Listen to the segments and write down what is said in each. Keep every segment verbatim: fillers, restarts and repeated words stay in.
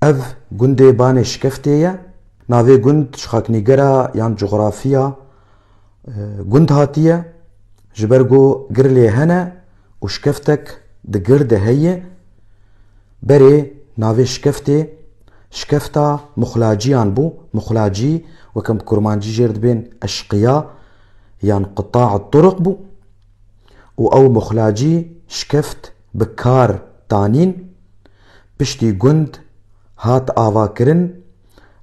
Ev gundê Banê Şikeftê ye. Navê gund ji xaknîgera yan coxrafiya, e, gund hatiye. Ji ber ku gir lê hene û şikeftek di gir de heye. Berê navê Şikeftê şikefta Muxlaciyan bû. Muxlacî, weke bi kurmancî jêr dibên eşqiya yan quta'a turuq bû. Û ew Muxlacî şikeft bi kar tanîn. Piştî gund hat avakirin,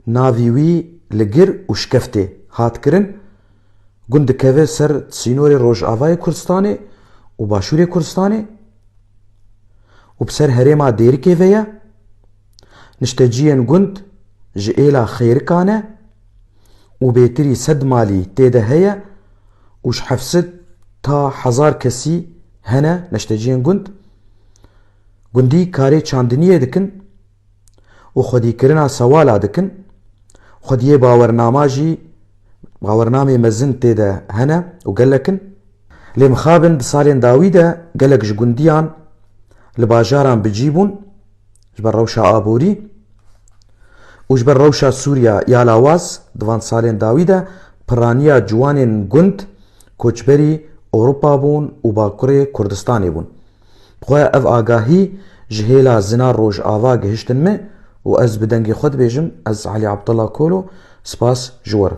navî wî li gir û şikeftê hat kirin. Gund dikeve ser sînorê Rojavayê Kurdistanê û Başûrê Kurdistanê û bi ser herêma Dêrikê ve ye. Nişteciyên gund ji êla Xêrika ne û bêtirî sed malî tê de heye û ji heft sed ta hezar kesî hene neşteciyên gund. Gundî karê çandiniyê dikin û xwedîkirina sewala dikin. Xwediyê bawernama jî, bawernamê mezin tê de hene û gelek in. Lê mixabin di salên dawî de gelek ji gundiyan li bajaran bi cî bûn, ji ber rewşa aborî û ji ber rewşa Sûriya ya lawaz di van salên dawî de piraniya ciwanên gund koçberî Ewropa bûn û Bakurê Kurdistanê bûn. Bi xwe ev agahî ji hêla Zina Rojava gihiştin me û ez bi dengê xwe dibêjim, ez Elî Abdullah Kolo, spas ji we re.